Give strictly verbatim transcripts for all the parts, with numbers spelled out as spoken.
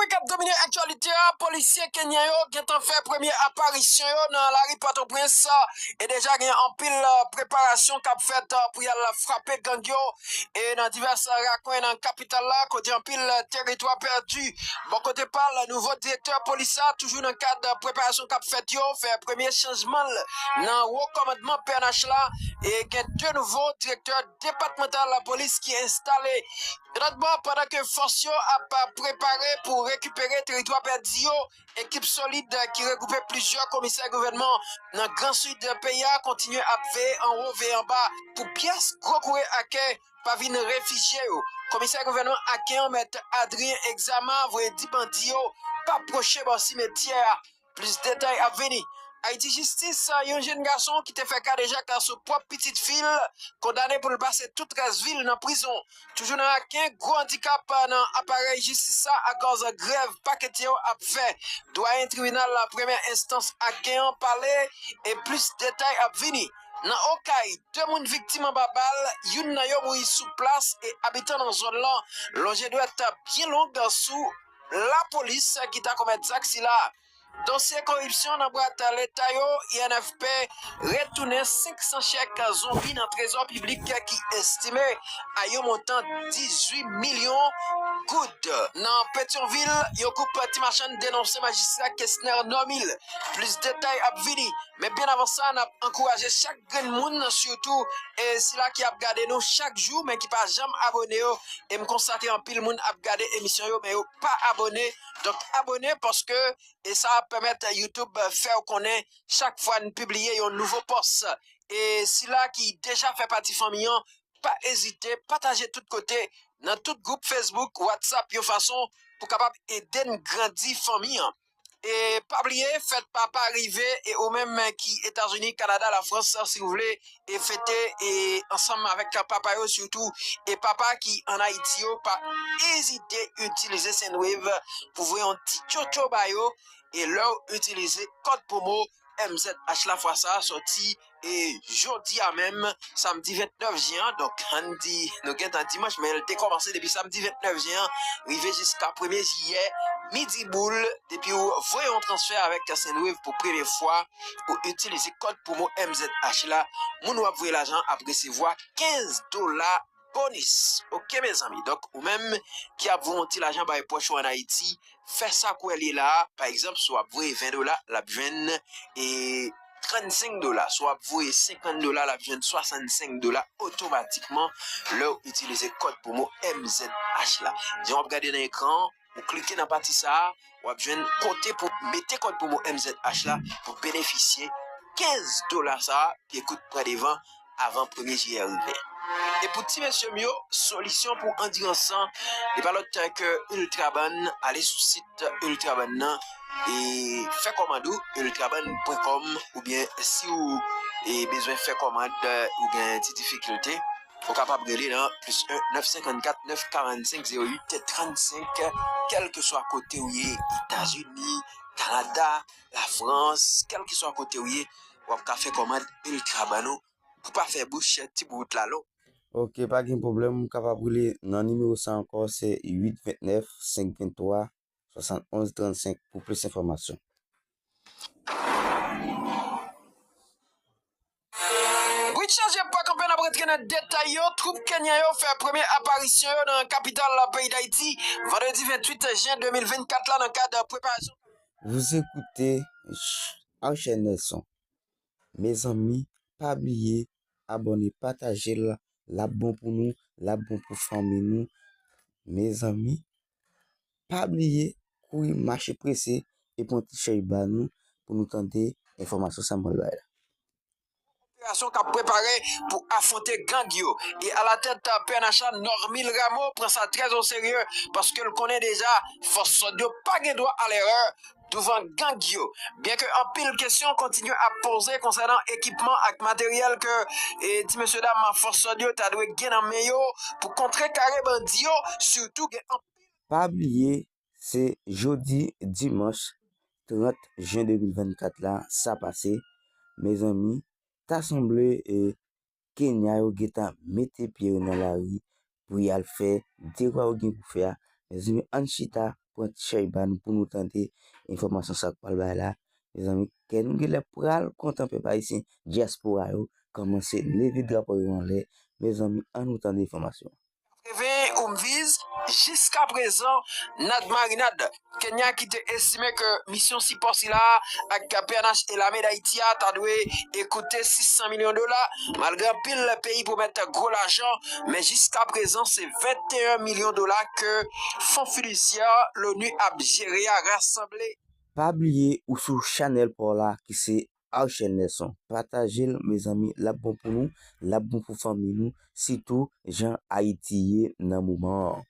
K ap domine aktyalite a, polisye kenyan yo gentan fè premye aparisyon yo nan lari Pòtoprens, e deja gen anpil, eh, preparasyon k ap fèt, eh, pou y al frape gang yo, e nan divès rakwen nan kapital la, kote anpil, eh, teritwa pèdi. Bò kote pa l, nouvo direktè polis la, toujou nan kad preparasyon k ap fèt yo, fè premye chanjman l nan wo kòmandman P N H la, e gen de nouvo direktè depatmantal lapolis ki enstale. Lòt bò, pandan ke fòs yo ap prepare pou rekipere teritwa pèdi yo, ekip solid ki regwoupe plizyè komisè gouvènman nan Gran Sid peyi a kontinye ap veye anwo, veye anba pou pyès gwo koure Aken pa vin refijye yo. Komisè gouvènman Aken an, mèt Adrien Exama, voye di bandi yo pa pwoche bò simetyè a. Plis detay ap vini. Ayiti Jistis, yon jenn gason ki te fè kadejak sou pwòp pitit fi l, kondane pou l pase tout rès vi l nan prizon. Toujou nan Aken, gwo andikap nan aparèy jistis la akòz grèv paketye yo ap fè. Dwayen tribinal premyè enstans Aken an pale, e plis detay ap vini. Nan Okay, de moun viktim anba bal, youn nan yo mouri sou plas, e abitan nan zòn lan lonje dwèt byen long sou lapolis ki ta komèt zak sila. Dosye koripsyon nan bwat leta yo, I N F P retounen senk san chèk zonbi nan trezò piblik ki estime a yon montan dizuit milyon goud. Nan Petyonvil, yon gwoup ti machann denonse majistra Kesner Normil. Plis detay ap vini. Men byen avan sa, n ap ankouraje chak grenn moun, sitou, e sila ki ap gade nou chak jou, men ki pa janm abone yo. E m konstate anpil moun ap gade emisyon yo, men yo pa abone. Donk, abone paske, e sa ap pèmèt YouTube fè w konnen chak fwa n pibliye yon nouvo pòs. E sila ki deja fè pati fanmi an, pa ezite pataje tout kote, nan tout gwoup Facebook, WhatsApp, yon fason pou kapab ede n grandi fanmi an. E pa bliye, fèt papa rive, e ou menm ki Etazini, Kanada, Lafrans, si w vle, e fete, e ansanm avèk papa yo sitou, e papa ki ann Ayiti yo, pa ezite itilize Sendwave pou voye yon ti tchotcho ba yo, e lè w itilize kòd pwomo M Z H la, fwa sa a sòti, e jodi a menm, samdi vennèf jen an, donk, ann di, nou gentan dimanch, men l te kòmanse depi samdi vennèf jen an, rive jiska premye jiyè, midi boul, depi w voye yon transfè avèk Sendwave pou premye fwa, ou itilize kòd pwomo M Z H la, moun w ap voye lajan ap resevwa kenz dola bonis. Oke, mezanmi. Donk, ou menm ki ap voye yon ti lajan bay pwòch ou ann Ayiti, fè sa kou w ye la a. Pa egzanp, si w ap voye ven dola, l ap jwenn, e, trannsenk dola. Si w ap voye senkant dola, l ap jwenn swasannsenk dola otomatikman lè w itilize kòd pwomo M Z H la. Jan w ap gade nan ekran an, ou klike nan pati sa a, w ap jwenn kote pou mete kòd pwomo M Z H la pou benefisye kenz dola sa a, pye kout pran devan avan premye jiyè rive. E pou ti mesye m yo, solisyon pou andirans lan, li pa lòt ke Ultrabann. Ale sou sit Ultrabann nan e fè kòmand ou, ultrabann pwen kòm, oubyen si w, e, bezwen fè kòmand, ou gen ti difikilte, ou kapab rele nan plis en, nèf senkannkat, nèf karannsenk, zewo uit trannsenk, kèlkeswa kote w ye, Etazini, Kanada, Lafrans, kèlkeswa kote w ye, w ap ka fè kòmand Ultrabann ou pou pa fè bouch ti bout la long. Oke, pa gen pwoblèm, ou kapab rele nan nimewo sa ankò, se uit vennèf, senk venntwa, swasannonz trannsenk pou plis enfòmasyon. Brit chanje pa kanpe, n ap rantre nan detay yo. Twoup kenyan yo fè premye aparisyon yo nan kapital peyi Dayiti, vandredi venntuit jen de mil vennkat la, nan kad preparasyon. Vous écoutez Archel Nelson. Mezanmi, pa bliye abòne, pataje l, l ap bon pou nou, l ap bon pou fanmi nou. Mezanmi, pa bliye kouri mache prese e pran ti chèch ba nou pou nou tande enfòmasyon sa m pral bay la. Operasyon k ap prepare pou afwonte gang yo. E alatèt P N H la, Normil Rameau pran sa trè o serye, paske l konnen deja fòs lòd yo pa gen dwa a lerè douvan gang yo. Byenke anpil kesyon kontinye ap poze konsènan ekipman ak materyèl ke, e, ti mesye dam fòs lòd yo ta dwe gen nan men yo pou kontrekare bandi yo, sitou gen anpil. Pa bliye, se jodi dimanch trant jen de mil vennkat la sa pase. Mezanmi, ta sanble, e, Kenya yo gentan mete pye yo nan lari pou y al fè devwa yo gen pou fè a. Mezanmi, ann chita, pran ti chay ba nou pou nou tande enfòmasyon sa k pral bay la. Mezanmi, kè nou genlè pral kontan, pèp ayisyen, dyaspora yo kòmanse leve drapo yo anlè. Mezanmi, ann nou tande enfòmasyon. Kreven ou m viz, jiska prezan, nad marinad. Kenya ki te estime ke misyon sipò sila ak P N H e lame Dayiti a ta dwe e koute sis san milyon dola, malgre anpil peyi pwomèt gwo lajan, men jiska prezan se venteyen milyon dola ke fon fidisyè Loni ap jere a rasanble. Pa bliye ou sou chanèl pa w la ki se Archel Nelson. Pataje l, mezanmi, l ap bon pou nou, l ap bon pou fanmi nou, sitou jan Ayiti ye nan moman an.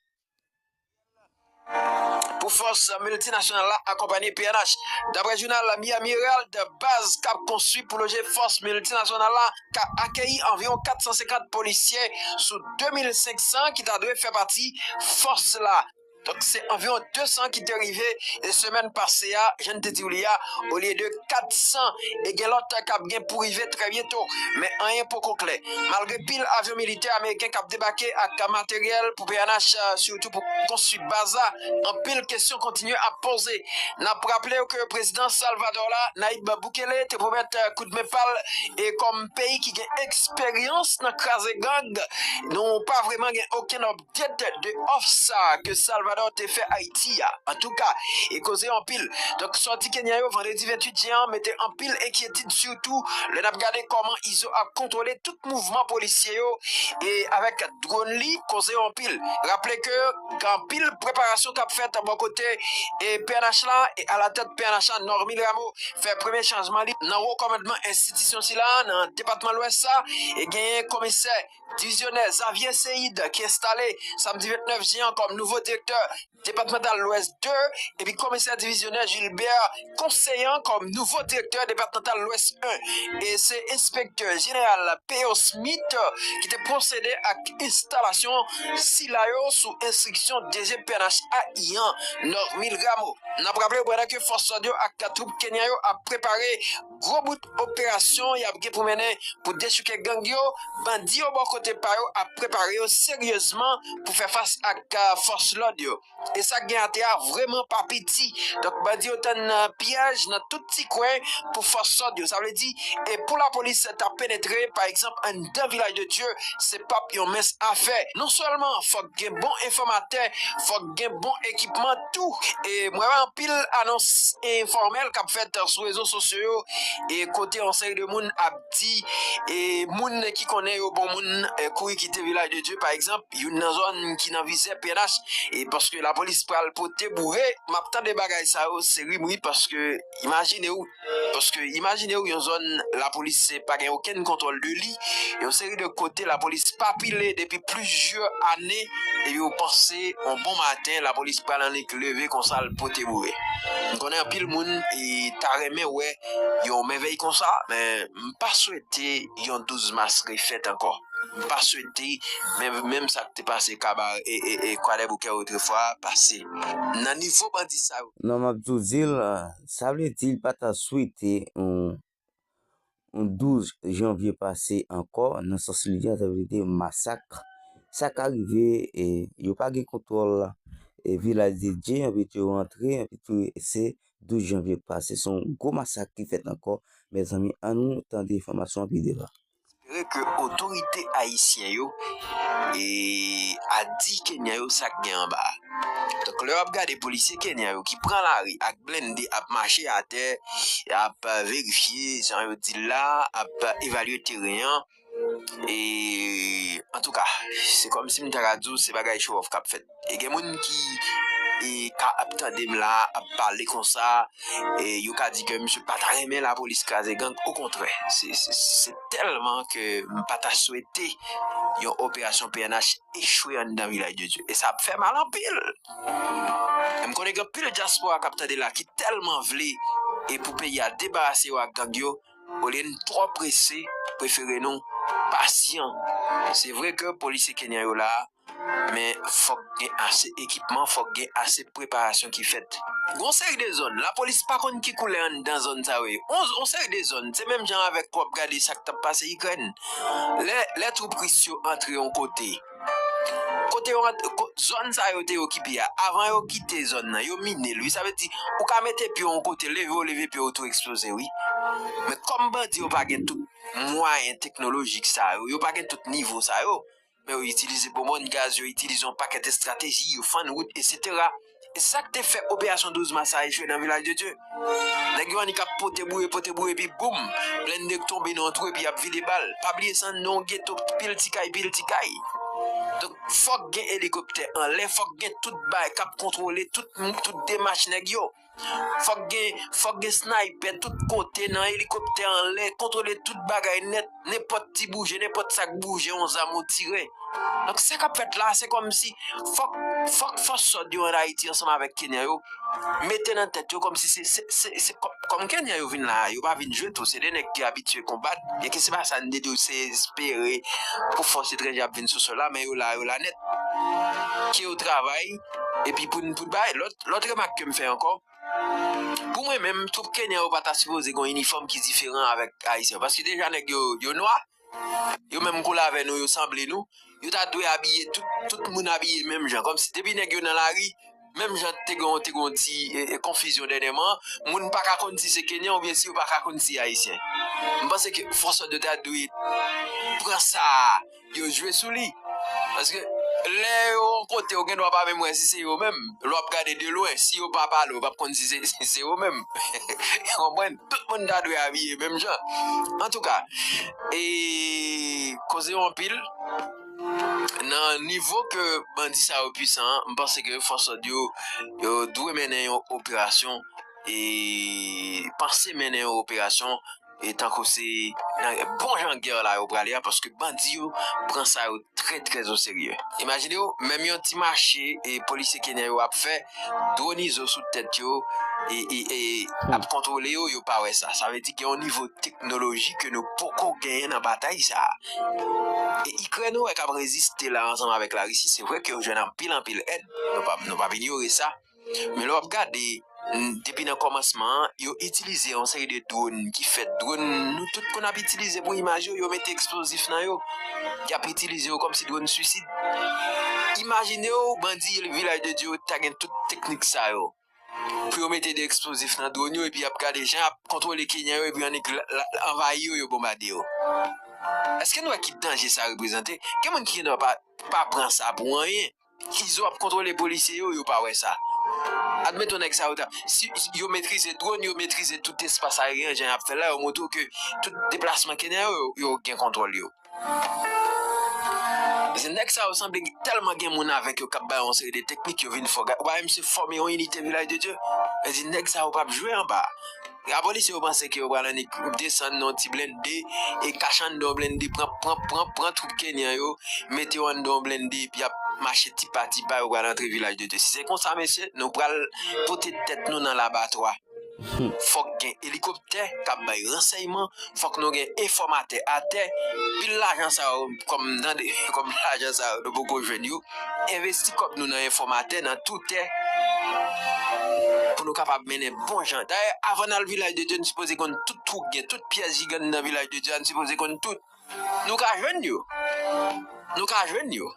Pou fòs miltinasyonal la akonpanye P N H. Daprè jounal Miami Herald, baz k ap konstwi pou loje fòs miltinasyonal la ka akeyi anviwon kat san senkant polisye sou de mil senk san ki ta dwe fè pati fòs la. Donk, se anviwon de san ki te rive, e, semèn pase a, jan n te di w li a, olye de kat san, e gen lòt k ap gen pou rive trè byento. Men anyen poko klè. Malgre pil avyon militè ameriken k ap debake ak materyèl pou P N H, sitou pou konstwi baz la, anpil kesyon kontinye ap poze. N ap raple w ke prezidan Salvador la, Nayib Bukele, te pwomèt, e, koudmen pa l, e kòm peyi ki gen eksperyans nan kraze gang, nou pa vrèman gen okenn update de òf sa ke Salvador te fè Ayiti a. Antouka, e koze anpil. Donk, sòti Kenya yo vandredi venntuit jen an mete anpil enkyetid, sitou lè n ap gade kòman Izo ap kontwole tout mouvman polisye yo, e avèk dwòn li, koze yo anpil. Raple ke gen anpil preparasyon k ap fèt bò kote, e, P N H la, e alatèt P N H la, Normil Rameau fè premye chanjman li nan wo kòmandman enstitisyon sila nan depatman Lwès sa, e genyen komisè divizyonè Xavier Seid ki enstale samdi vennèf jen an kòm nouvo direktè depatmantal Lwès de, epi komisè divizyonè Gilbert Conseillant kòm nouvo direktè depatmantal Lwès en. E se enspektè jeneral Peyo Smith ki te pwosede ak enstalasyon sila yo sou enstriksyon D G P N H a, Ian Normil Rameau. N ap raple w, pandan ke fòs lòd yo ak twoup kenyan yo ap prepare gwo bout operasyon y ap gen pou mennen pou dechouke gang yo, bandi yo bò kote pa yo ap prepare yo seryezman pou fè fas ak, a, fòs lòd yo. E sa k gen atè a vrèman pa piti. Donk, bandi yo tann, a, pyèj nan tout ti kwen pou fòs lòd yo. Sa vle di, e pou lapolis ta penetre, pa egzanp, anndan Vilaj de Dye, se p ap yon mens afè. Non sèlman fòk gen bon enfòmatè, fòk gen bon ekipman tou. E mwen wè anpil anons enfòmèl k ap fèt sou rezo sosyo yo, e kote yon seri de moun ap di, e moun ki konnen yo bon moun, e kouri kite Vilaj de Dye, pa egzanp, youn nan zòn ki nan vizè P N H, e paske lapolis pral pote boure. M ap tande bagay sa yo, se rimri, paske imajine w, paske imajine w yon zòn lapolis pa gen okenn kontwòl de li, yon seri de kote lapolis pa pile depi plizyè ane, epi w panse yon bon maten lapolis pral annik leve konsa l pote boure. M konnen anpil moun, e, ta renmen wè yon mèvèy konsa, men m pa swete yon douz mas refèt ankò. M pa swete menm, menm sa k te pase Kaba, e, e, e Kwadèboukè otrefwa pase. Nan nivo bandi sa yo. Non, m ap tou di l, sa vle di l pa ta swete yon, yon douz janvye pase ankò, nan sans li a, sa vle di masak. Sa ka rive, e, yo pa gen kontwòl, e, Vilaj de Dye, anpil yo rantre, anpil yo se douz janvye pase. Se yon gwo masak ki fèt ankò, mezanmi, ann nou tande enfòmasyon an pi devan. Espere ke otorite ayisyen yo, e, a di kenyan yo sa k gen anba a. Donk, lè w ap gade polisye kenyan yo ki pran lari ak blende ap mache atè, ap verifye, jan yo di l la, ap evalye teren an, e, antouka, se kòmsi m ta ka di w se bagay show off k ap fèt. E gen moun ki, e, ka ap tande m la, ap pale konsa, e yo ka di ke misye pa ta renmen lapolis kraze gang. Okontrè, se, se, se tèlman ke m pa ta swete yon operasyon P N H echwe anndan Vilaj de Dye. E sa ap fè mal anpil. M konnen gen anpil dyaspora k ap tande la ki tèlman vle e pou peyi a debarase yo ak gang yo, olye n twò prese, prefere nou pasyan. Se vre ke polisye kenyan yo la, men fòk gen ase ekipman, fòk gen ase preparasyon ki fèt. Gon seri de zòn, lapolis pa konn ki koulè anndan zòn sa yo ye. On, on seri de zòn, se menm jan avèk w ap gade sa k t ap pase Ikrèn. Lè, lè twoup ris yo antre yon kote, kote yo ant-, ko-, zòn sa yo te okipe a, avan yo kite zòn nan, yo mine l, wi. Sa vle di, ou ka mete pye w yon kote, leve w leve pye w, tou eksploze, wi. Men kòm bandi yo pa gen tout mwayen teknolojik sa yo, yo pa gen tout nivo sa yo, men yo itilize bonbòn gaz, yo itilize yon pakèt estrateji, yo fann wout, etsetera. E se sa k te fè operasyon douz mas a echwe nan Vilaj de Dye. Nèg yo annik ap pote boure, pote boure, epi boum, blende tonbe nan yon twou, epi y ap vide bal. Pa bliye, se anndan yon geto, pil ti kay, pil ti kay. Donk, fòk gen elikoptè anlè, fòk gen tout bay k ap kontwole tout, tout demach nèg yo. Fòk gen, fòk gen snaypè tout kote nan elikoptè anlè, kontwole tout bagay nèt, nenpòt ti bouje, nenpòt sa k bouje, yon zam ou tire. Donk, sa k ap fèt la, se kòmsi fòk, fòk fòs sòd yo ann Ayiti ansanm avèk Kenyan yo mete nan tèt yo kòmsi se, se, se, se kò-, kòm Kenyan yo vin la a, yo pa vin jwe tou, se de nèg ki abitye konbat, byenke se pa sa n te di w, se espere pou fòs etranje ap vin sou sòl la, men yo la, yo la nèt. Ke yo travay, epi pou n, pou n bay. Lòt, lòt remak ke m fè ankò, pou mwen menm, twoup Kenyan yo pa ta sipoze gen yon inifòm ki diferan avèk Ayisyen yo, paske deja nèg yo, yo nwa, yo menm koulè avè nou, yo sanble nou, yo ta dwe abiye tout, tout moun abiye menm jan, kòmsi depi nèg yo nan lari, menm jan te gen, te gen yon ti, e, e, konfizyon dènyèman, moun pa ka konn si se Kenyan oubyen si yo pa ka konn si Ayisyen. M panse ke fòs sòd yo ta dwe pran sa a, yo jwe sou li. Paske lè yo yon kote, ou gen dwa pa menm wè si se yo menm. Lè w ap gade de lwen, si yo pa pale, ou p ap konn si se, si se yo menm. Ou konprann? Tout moun ta dwe abiye menm jan. Antouka, e koze yo anpil. Nan nivo ke bandi sa yo pwisan an, m panse ke fòs lòd yo, yo dwe mennen yon operasyon, e panse mennen yon operasyon, e tankou se nan bon jan gè la yo prale a, paske bandi yo pran sa yo trè, trè o serye. Imajine w, menm yon ti mache, e polisye kenyan yo ap fè, dwonize w sou tèt yo, e, e, e ap kontwole yo, yo pa wè sa. Sa vle di gen yon nivo teknoloji ke nou poko genyen nan batay sa a. E Ikrèn, ou wè, k ap reziste la ansanm avèk Larisi, se vre ke yo jwenn anpil, anpil èd. Nou pa, nou p ap inyore sa. Men lè w ap gade, n-, depi nan kòmansman an, yo itilize yon seri de dwòn ki fèt. Dwòn nou tout konn ap itilize pou imaj yo, yo mete eksplozif nan yo. Y ap itilize yo kòmsi dwòn swisid. Imajine w, bandi Vilaj de Dye yo ta gen tout teknik sa yo. Pou yo mete de eksplozif nan dwòn yo, epi y ap gade jan y ap kontwole Kenyan yo, epi annik la, la, anvayi yo, yo bonbade yo. Èske nou wè ki danje sa reprezante? Gen moun ki gen dwa pa, pa pran sa pou anyen. Izo ap kontwole polisye yo, yo pa wè sa. Admeton nèg sa yo ta, si yo metrize dwòn, yo metrize tout espas aeryen, jan y ap fè la, yo montre w ke tout deplasman Kenyan yo, yo, yo gen kontwòl yo. Paske nèg sa yo sanble tèlman gen moun avèk yo k ap ba yo yon seri de teknik, yo vin fò. Ou pa wè misye fòme yon inite Vilaj de Dye? Vle di nèg sa yo p ap jwe anba. Lapolis yo panse ke yo pral annik desann nan yon ti blende, e kache anndan yon blende, pran, pran, pran, pran twoup kenyan yo, mete yo anndan yon blende, epi y ap mache ti pa ti pa, yo pral antre Vilaj de Dye. Si se konsa, mesye, nou pral pote tèt nou nan labatwa. Fòk gen elikoptè k ap bay ransèyman, fòk nou gen enfòmatè atè. Pil lajan sa yo, kòm m tande, kòm lajan sa yo, nou poko jwenn yo. Envesti kòb nou nan enfòmatè, nan toutè, pou nou kapab mennen bon jan. Dayè, avan n al Vilaj de Dye, n sipoze konn tout twou k gen, tout pyès jigan nan Vilaj de Dye a, n sipoze konn tout. Nou ka jwenn yo. Nou ka jwenn yo.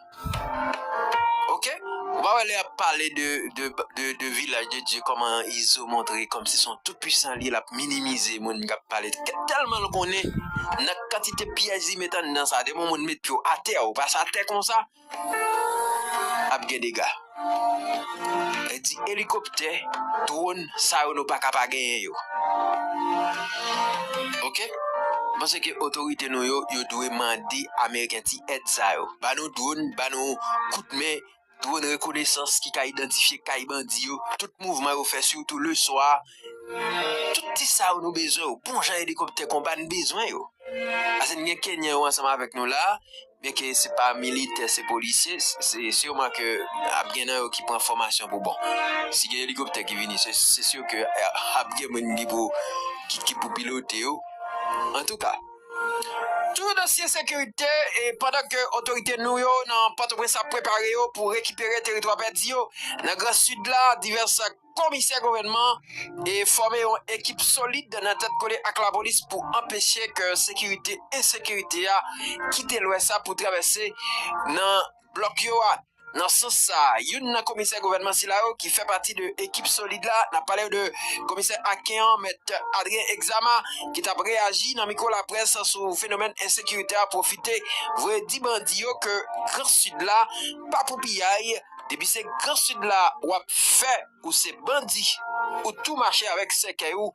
Oke? Ou pa wè lè y ap pale de, de, de, de Vilaj de Dye, kòman Izo montre kòmsi se yon tout pwisan li, l ap minimize moun k ap pale. Tèlman l konnen nan kantite pyès li met anndan sa, depi yon moun met pye w atè, ou pase atè konsa, ap gen dega. E di elikoptè, dwòn, sa yo nou pa ka pa genyen yo. Oke? M panse ke otorite nou yo, yo dwe mande Ameriken ti èd sa yo. Ba nou dwòn, ba nou kout men, dwòn rekonesans ki ka idantifye kay bandi yo, tout mouvman yo fè, sitou leswa. Tout ti sa yo nou bezwen yo. Bon jan elikoptè konba, n bezwen yo. Paske n gen Kenyan yo ansanm avèk nou la, byenke se pa militè, se polisye, se, se siman ke ap gen nan yo ki pran fòmasyon pou bon. Si gen elikoptè ki vini, se, se si ke, eh, ap gen moun ki pou, ki, ki pou pilote yo. Antouka, tou dosye sekirite, e pandan ke otorite nou yo nan Pòtoprens ap prepare yo pou rekipere teritwa pèdi yo, nan Gran Sid la, divès komisè gouvènman e fòme yon ekip solid nan tèt kole ak lapolis pou anpeche ke sekirite, ensekirite a kite lwès la pou travèse nan blòk yo a. Nan sans sa, youn nan komisè gouvènman sila yo ki fè pati de ekip solid la, n ap pale de komisè Aken an, mèt Adrien Exama, ki t ap reyaji nan mikwo laprès sou fenomèn ensekirite a, pwofite voye di bandi yo ke Gran Sid la pa pou piyay. Depi se Gran Sid la w ap fè, ou se bandi, ou tou mache avèk sèkèy ou.